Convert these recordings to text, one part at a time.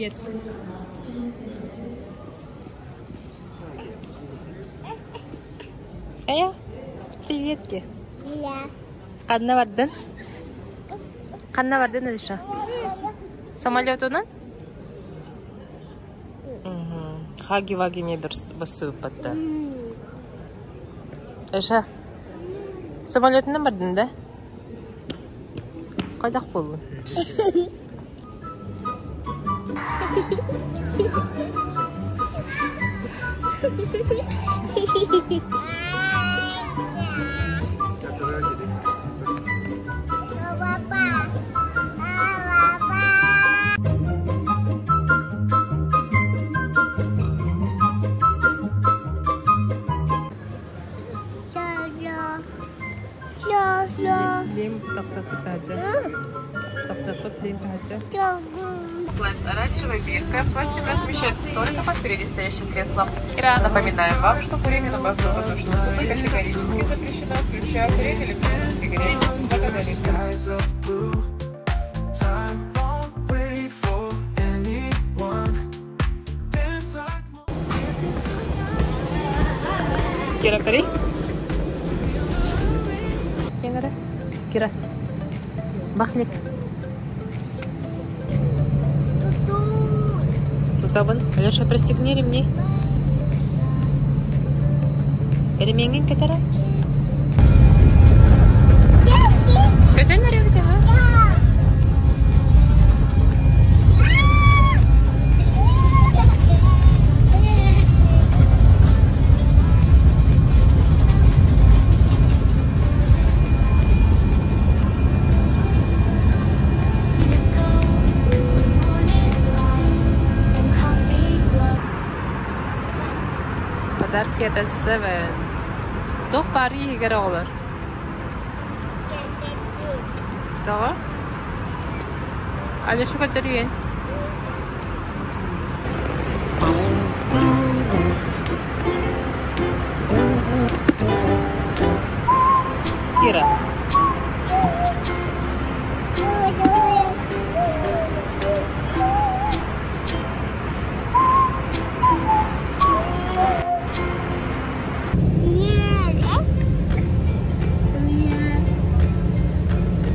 Привет. Эя, привет де. Ханна бардын? Ханна бардын, Алиша? Самолетунан? Хаги-ваги мне бассыппатта. Эша, самолетунан бардын да? Хайдах буоллун? Лим тахсаппыт таһырдьа. Тахсаппыт Лим таһырдьа. Оранжевая бирка просим размещать только по впереди стоящим креслам. Напоминаем вам, что курение на борту воздушного судна категорически запрещено, включая курение электронных сигарет. Благодарим. Skies of blue. Time won't wait for anyone. Dance like Кира, кори. Кира. Кира. Бахлик. Тутабын. Алеша, пристегни ремни. Ремеңин кетера. Көтөн өрөбүт ама. Подарки это Seven. Туох баар иһигэр оҕолор? Тоҕо? Алеша көрдөрүйэн. Кира.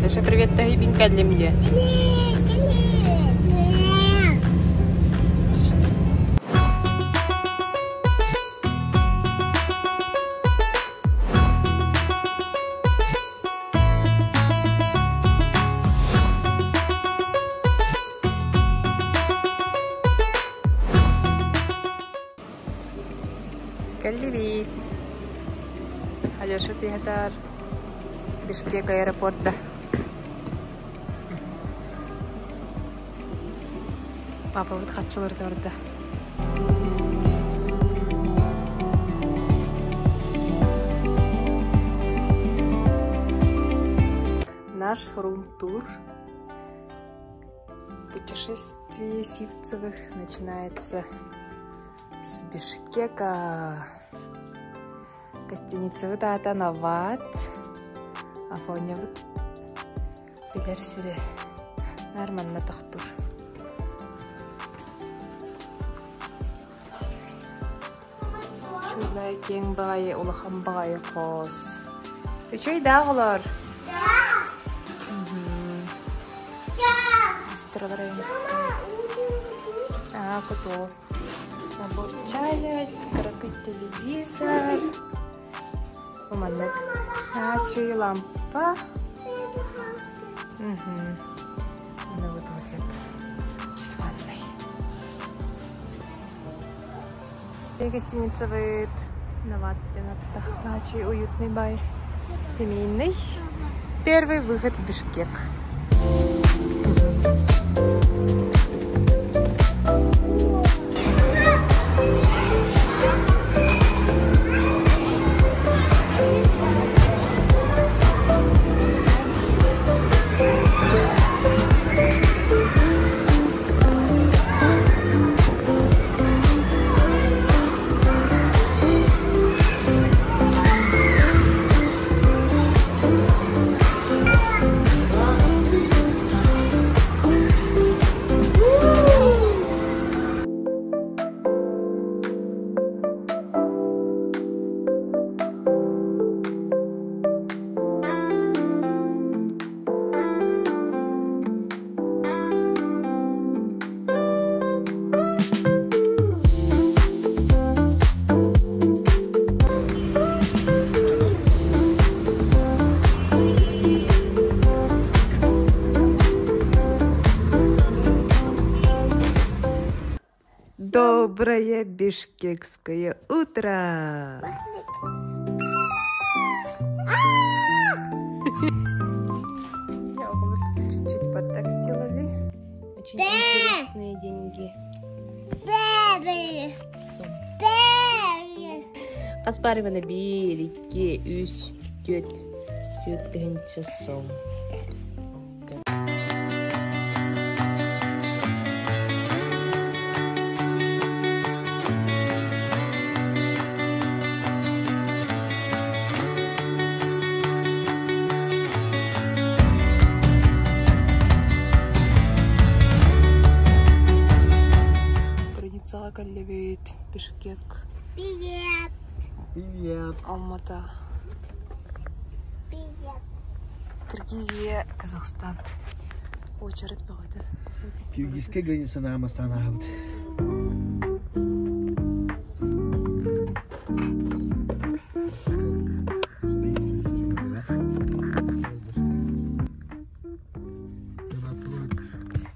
Алеша, привет, тахибин кэллим дии. Кэллибит. Алеша тиһэтэр Бишкек аэропорта. Папабыт хаччылар барда. Наш рум-тур путешествие Сивцевых начинается с Бишкека. Гостиница аата Нават. Афонябыт билэр сири нормально тохтуур. Чулай киэҥ баҕайы, улахан баҕайы хос. Үчүгэй да оҕолор? Аа, кутуу. Набор чая, кыракый телевизор. Маннык. Чүй лампа. Уну вот туалет с ванной. Гостиница быт. Нават Начи уютный бай. Семейный. Первый выход в Бишкек. Доброе бишкекское утро! Чуть-чуть вот так сделали. Очень интересные деньги. Сом. Хас баар манна биир, икки, үс, түөрт, түөрт тыһыынча сом. Границаҕа кэллибит, Бишкек. Привет. Привет. Алмата. Привет. Киргизия, Казахстан. Очередь бөҕөтө. Киргизская граница намастан аабыт.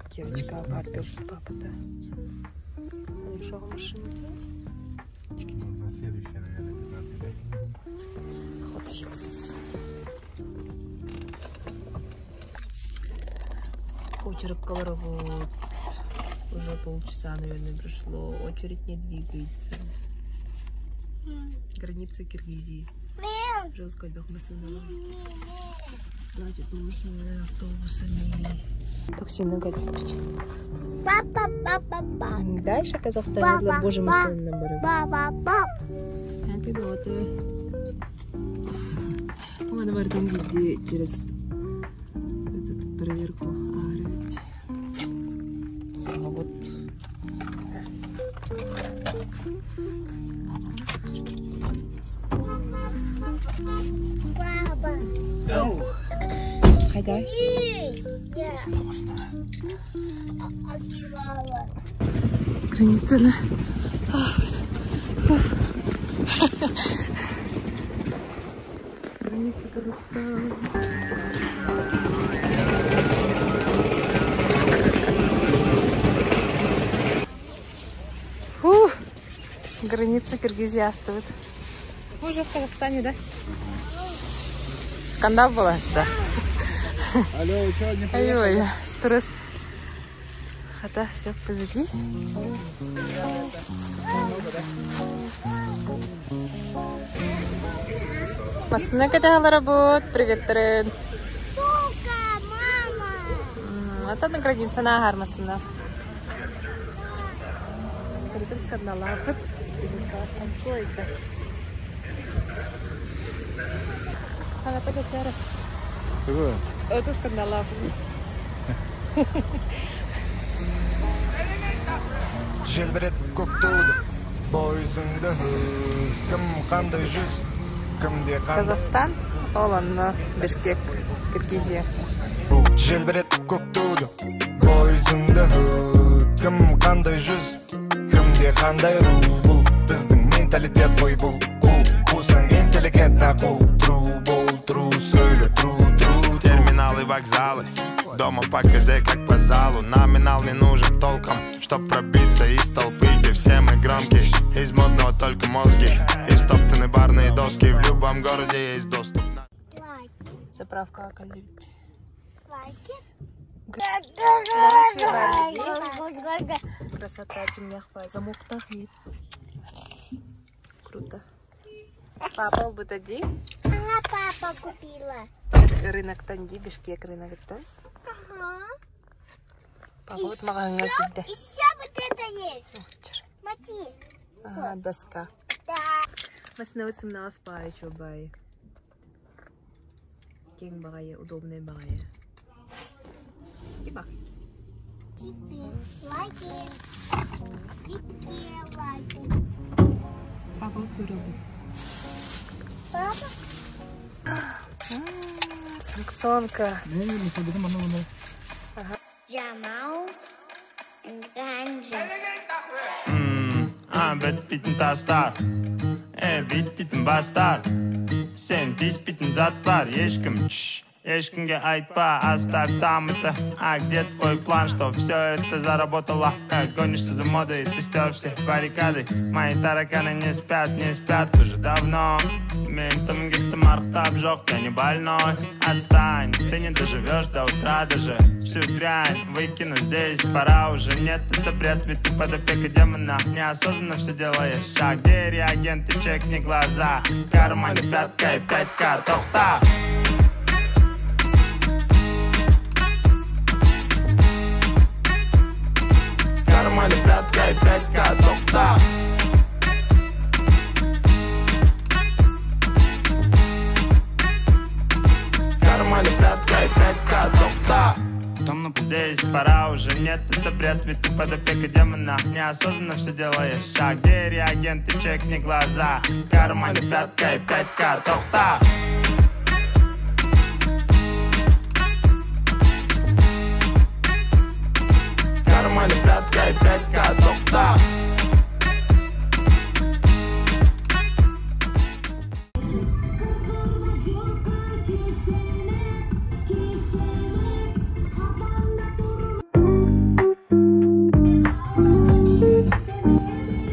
Кирочка папа, папа-то. Нашел машину. На следующее, наверное, 15 лет. Hot Wheels. Очередь вот. Уже полчаса, наверное, прошло. Очередь не двигается. Граница Киргизии. Жестко Значит, нужно автобусами. Такси на Папа, папа, папа. Дальше Казахстан, Папа, боже па, мой, Папа, папа. Happy birthday. Она где через этот проверку агрить. Вот. Папа. Хайдай. Граница. Граница Казахстана. Фух, граница Киргизии оставит. Мы уже в Казахстане, да? Скандал была, да? Алло, вы что, не поехали? Ой, стресс. Хотя все позади. Массыына кэтэһэ Привет, Трен. Сука, мама. Это на границе на Гармасына. скандалапыт. Ана пакетера. Какое? Это скандалапыт. Желбірет көк туды Boys in the hood Кім қандай жүз Кімде қандай Казахстан, ол Бишкек, Киргизия. Желбірет көк туды Boys in the hood Кім қандай жүз Кімде қандай ру бұл біздің менталитет қой бұл қу қусаң интеллигентно қу тру бол тру сөйле тру тру Терминалы, вокзалы Дома по ГЗ, как по залу Номинал не нужен толком Чтоб пробиться из толпы, где все мы громкие Из модного только мозги И стоптаны барные доски В любом городе есть доступ Лайки. Заправка кэллибит. Лайки. Красота дьиҥнээх замоктаах Круто. Папа бу дии. Ага, папа купила. Рыноктан дии, Бишкек рыноктан. Ага. Папа вот маҕаһыыҥҥа киирдэ. Еще вот это есть. Смотри. Ага, доска. Да. Массыынабыт сымнаҕас баҕайы үчүгэй. Киэҥ баҕайы, удобный баҕайы. Типа. Теперь лайки. Теперь лайки. Папа вот Папа. Санкционка. Джамал. Ганджа. А, бітпейтін тастар Э, бүйтпейтін бастар Сен тиіспейтін зат бар Ешкім чш Ешкімге айтпа, оставь там это. А где твой план, что все это заработало? Как гонишься за модой, ты стер все баррикады. Мои тараканы не спят, не спят уже давно. Ментам где-то марктап жоқ, я не больной. Отстань, ты не доживешь до утра даже. Всю дрянь выкину здесь, пора уже. Нет, это бред, ведь ты под опекой демона. Неосознанно все делаешь. А где реагенты, чекни глаза. В кармане пятка и пятка, тоқта. В кармане пятка и пятка, тоқта. В кармане пятка и пятка, тоқта. Здесь пора уже, нет, это бред, ведь ты под опекой демона. Неосознанно все делаешь. А где реагенты, чекни глаза. В кармане пятка и пятка, тоқта. В кармане пятка и пятка, тоқта.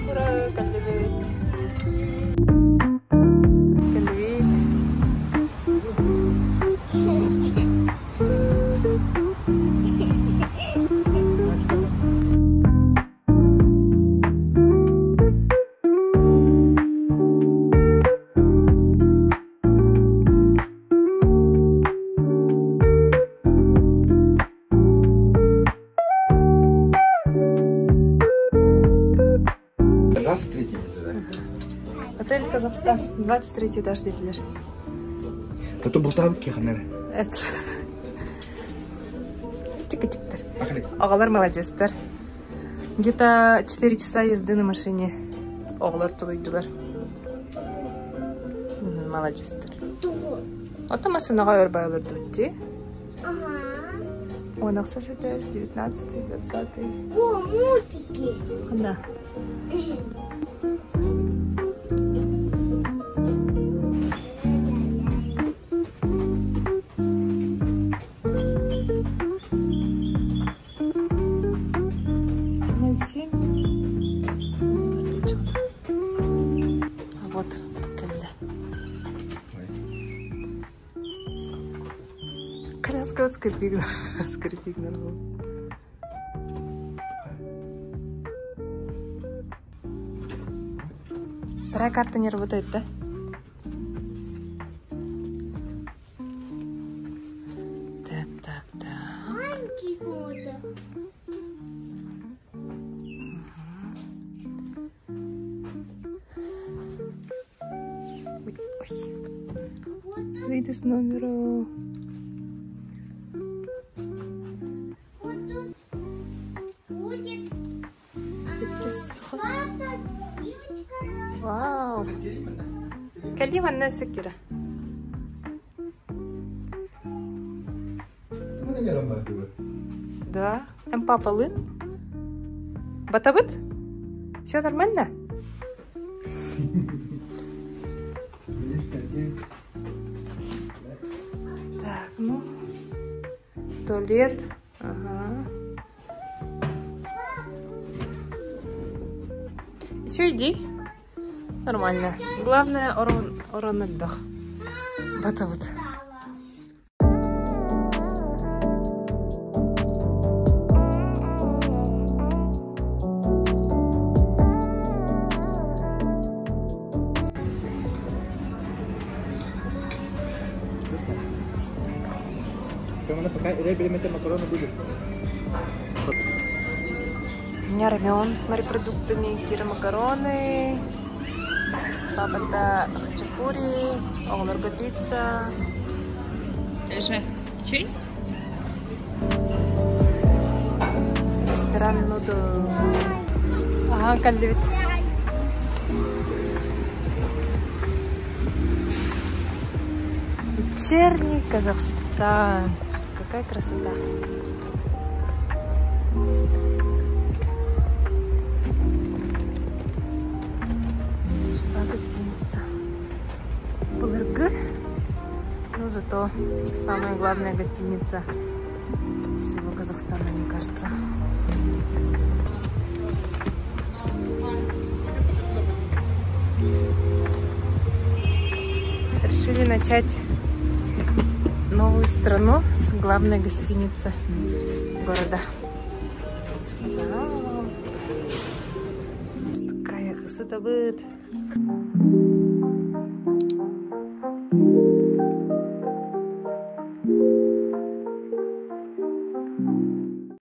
Ура, кэллибит. Кэллибит. Отель Казахстан, 23 этаж диэтилэр. Это бултаабыт киэхэннэр. Эч. Чик-чиктер. Оҕолор молодецтар. Где-то 4 часа езды на машине. Оҕолор тулуйдулар. Молодецтар. Ото массыынаҕа өр баҕайы дии. Ага. Он ахсыс этээс, 19 20 О, мультики. Да. 7:07. А вот когда. Коляска вот скрипигна. Скрипигна. Вторая карта не работает, да? Так, так, так. Маленький какой-то. Ой, ой. Выйди с номера. Вот тут будет Иккис хос. папа, девочка. Вау. Кэлии манна секира. Да. Эн папалыын. Батабыт? Все нормально? Так, ну. Туалет. Ага. Еще иди. Нормально. Главное, орон, орон отдох. Батабыт. Пока макароны будет. У меня рамен с морепродуктами, Кира макароны, папа хачапури, оҕолорго пицца. Же, чей? Ресторан Нудл. Ага, кэллибит. Вечерний Казахстан. Какая красота. Шла гостиница. Былыргы. Ну, зато самая главная гостиница всего Казахстана, мне кажется. Решили начать новую страну с главной гостиницы города. Вау. Такая сытабыт.